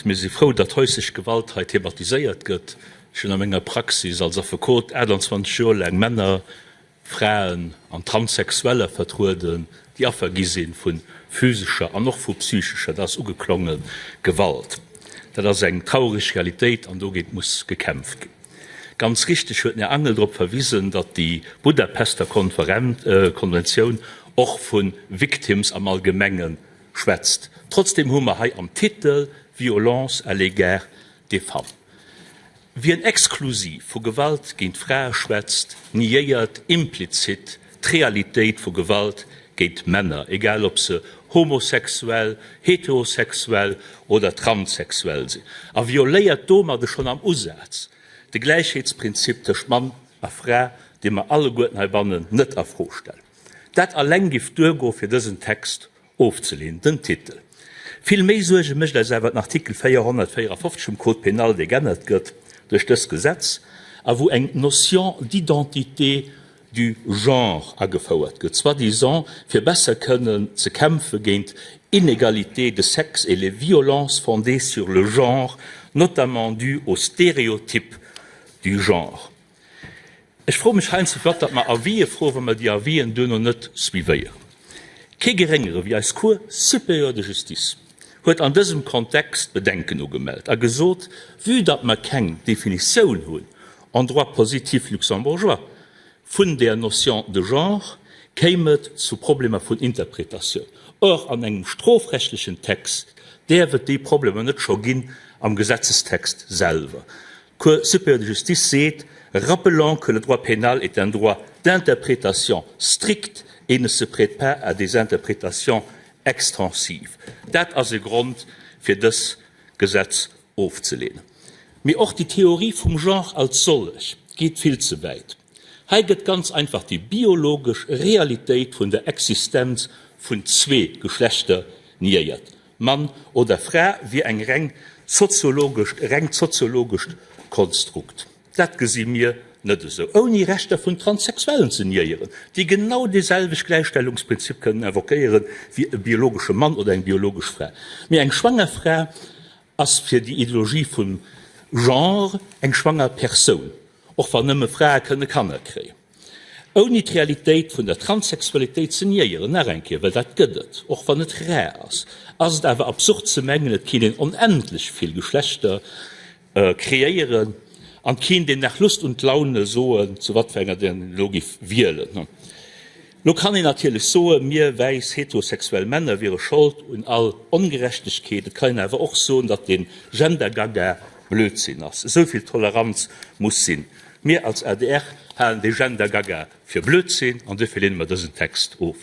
President. Mir si frou, datt häuslech Gewalt hei thematiséiert gëtt. Ech hunn a menger Praxis als Affekot 28 Joer laang Männer, Fraen an Transsexueller vertrueden, déi Affer gi si vu physescher an och vu psychescher, dat ass ugeklongen, Gewalt. Dat ass eng traureg Realitéit an dogéint muss gekämpft ginn. Ganz richteg huet den Här Angel drop verwisen, datt déi Budapester Konventioun och vu Victims am Allgemenge schwätzt. Trotzdem hu mer hei am Titel Violence à l'égard des femmes. Wien exklusiv vu Gewalt géint Frae schwätzt, niéiert implizit d'Realitéit vu Gewalt géint Männer, egal ob se homosexuell, heterosexuell oder transsexuell sinn, a violéiert domadde schonn am Usaz de Gläichheetsprinzip tëscht Mann a Fra, dee mer alleguerten heibannen net a Fro stellen. Dat alleng giff duergoe fir dësen Text ofzeleenen. Den Titel. Vill méi Suerge mécht eis awer den Artikel 454 vum Code pénal, dee g'ännert gëtt duerch dëst Gesetz a wou eng Notion d'identité du genre agefouert gëtt, soi-disant fir besser kënnen ze kämpfe géint inégalités de sexe et les violences fondées sur le genre, notamment dues aux stéréotypes du genre. Ech froe mech heiansdo firwat datt mer Avisë froen, wa mer déi Avisen duerno net suivéieren. Kee Geréngere wéi eis Cour supérieure de justice huet an dësem Kontext Bedenken ugemellt a gesot, vue datt mer keng Definitioun hunn en droit positif luxembourgeois vun der Notion de genre, kéim et zu Problemer vun Interpretatioun. Or, an engem strofrechtlechen Text däerf et déi Problemer net scho ginn am Gesetzestext selwer. D'Cour supérieure de justice seet, Rappelons que le droit pénal est un droit d'interprétation stricte et ne se prête pas à des interprétations extensives. Dat ass e Grond, fir dës Gesetz ofzelehnen. Mee och déi Theorie vum Genre als sollech geet vill ze wäit. Hei gëtt ganz einfach déi biologesch Realitéit vun der Existenz vun zwee Geschlechter niéiert. Mann oder Fra wier eng reng soziologescht, rengt soziologescht Konstrukt. Dat gesi mir net esou. Ouni Rechter vun Transsexuellen ze niéieren, déi genau dee selwecht Gläichstellungsprinzip kënnen invoquéieren wéi e biologesche Mann oder eng biologesch Fra. Mee eng schwanger Fra ass fir déi Ideologie vum Genre eng schwanger Persoun, och wann nëmme Frae kënne Kanner kréien. Ouni d'Realitéit vun der Transsexualitéit ze niéieren, nach eng Kéier, well dat gëtt et, och wann et rar ass, ass et awer absurd ze mengen, et kéint een onendlech vill Geschlechter kreéieren an et kéint een nach Lust und Laune soen, zu wat fir enger een elo giff wielen. Lo kann een natierlech soen, mir wäiss heterosexuell Männer wiere Schold un all Ongerechtegkeet. Et kann een awer och soen, datt dee Gender-Gaga Blödsinn ass. Esou vill Toleranz muss sinn. Mir als adr halen dee Gender-Gaga fir Blödsinn an duerfir leene mer dësen Text of.